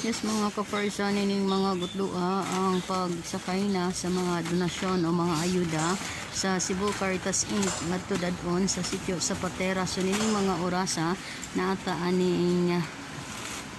Yes, mga ka-farsa, nining mga gutloa ang pagsakay na sa mga donasyon o mga ayuda sa Cebu Caritas Inc. ngadto dadon sa sitio sa Patera. So nining mga orasa naata aning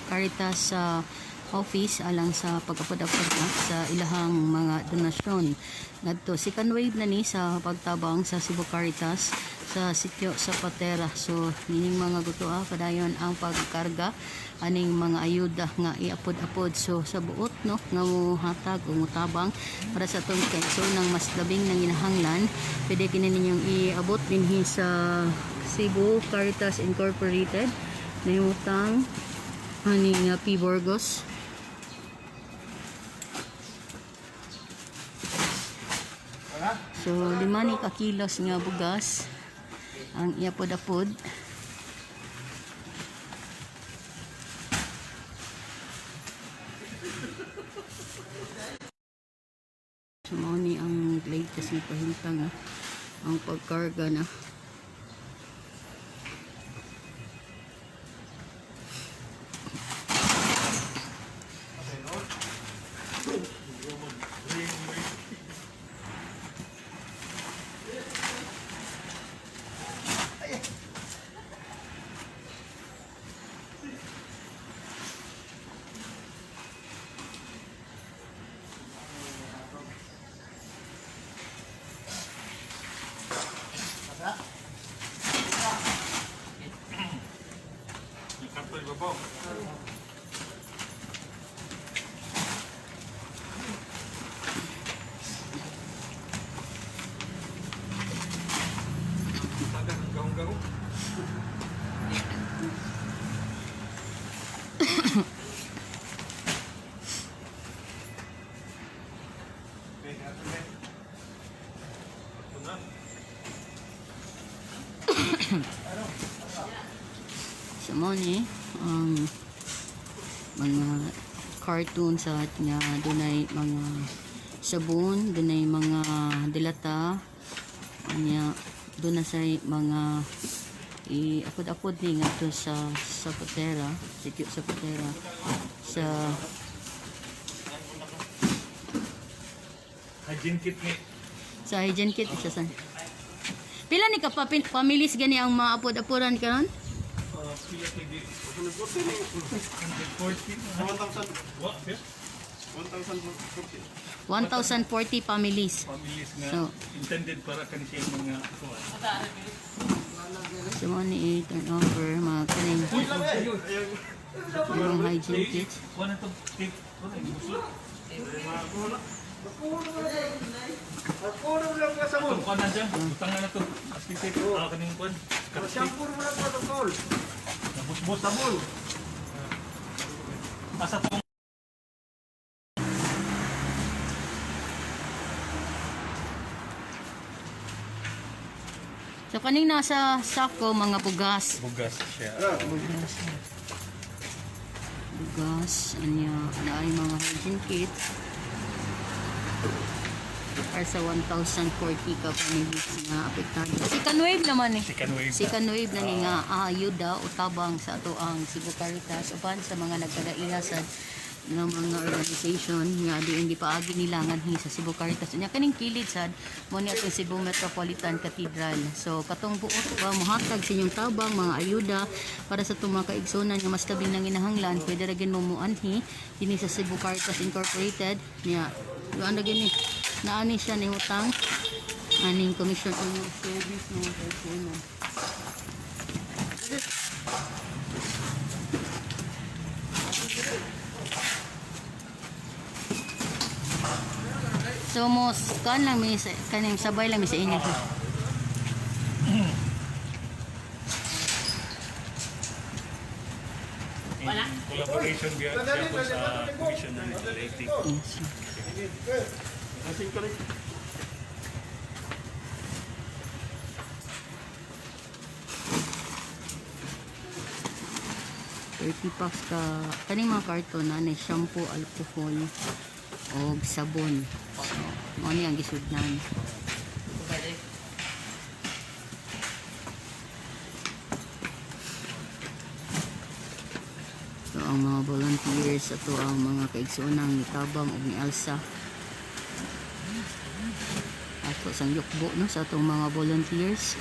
Caritas sa office alang sa pag-apod-apod na sa ilahang mga donasyon. Ngadto second wave na ni sa pagtabang sa Cebu Caritas sa sitio sa Patera. So nining mga gutoa, padayon ang pagkarga aning mga ayuda nga iapod-apod. So sa buot no nga mohatag o motabang para sa atong kaigsoonang mas labing nanginahanglan, pwede kini ninyong iabot dinhi sa Cebu Caritas Incorporated, nahimutang aning P. Burgos. So, 5 ni ka kilos nga bugas ang iapod-apod. So, mao ni ang latest nga pahintang ang pagkarga na. So, mao ni ang mga cartoon sa nga dunay mga sabon, dunay mga dilata, anya doon na say mga iapod-apod ni ngadto sa Patera, sitio sa Patera sa Hygiene kit ni. Sa hygiene kit isa sa pila ni ka pa pamilis gani ang maapod-apodan karon? Pila kay 140. 1,000. What? Sir? 1,040 families. Families nga So, intended para kani siya mga kuan. So mo ni turnover mga kaning mga hygiene kits. Kuan na to tip. Kuan na busot. Itong kuan na dyan. Butang na to. Aski tape. Ah, kaning kuan. Scotch tape. Nabusbos. Sabon. Asa tong So kaning nasa sako mga bugas. Bugas siya. Bugas. Bugas anya naay mga hygiene kit. Para sa 1,040 ka families nga apektado. Second wave naman eh. Second wave. Second wave na ni nga ayuda o tabang sa ato ang Cebu Caritas uban sa mga nagkadaiha sa ng mga organization nga diin gipaagi nila nganhi sa Cebu Caritas. Unya kaning kilid sad mo ni atong Cebu Metropolitan Cathedral. So katong buot ba mohatag sa inyong tabang mga ayuda para sa atong mga kaigsunan nga mas labing nanginahanglan, pwede ra gin mo moanhi dinhi sa Cebu Caritas Incorporated. Nya duan ra gini naani siya ni utang aning Commission on Service ng mga kaigsunan. So mo kan lang mi kaning sabay lang mi sa inyo. In collaboration biya siya po sa Commission on Legislative. Yes. 30 packs ka kaning mga karton na ni shampoo, alcohol og sabon. So, mao ni ang gisudlan. So, ang mga volunteers, ato ang mga kaigsuonang nitabang ug nialsa. Ato sang yukbo, no, sa atong mga volunteers.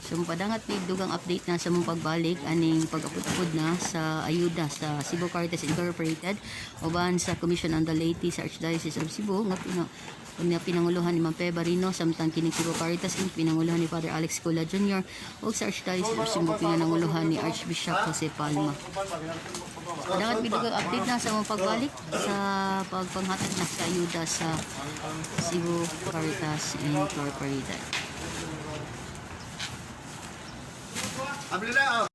So padangat mig dugang update na sa mong pagbalik aning pag-apod-apod na sa ayuda sa Cebu Caritas Incorporated uban sa Commission on the Laity sa Archdiocese of Cebu nga pinanguluhan ni Ma'am Pe Barino, samtang kining Cebu Caritas Inc. pinanguluhan ni Father Alex Cula Jr. ug sa Archdiocese of Cebu pinanguluhan ni Archbishop Jose Palma. Padangat mig dugang update na sa mong pagbalik sa pagpanghatag na sa ayuda sa Cebu Caritas Incorporated. Abli na, oh.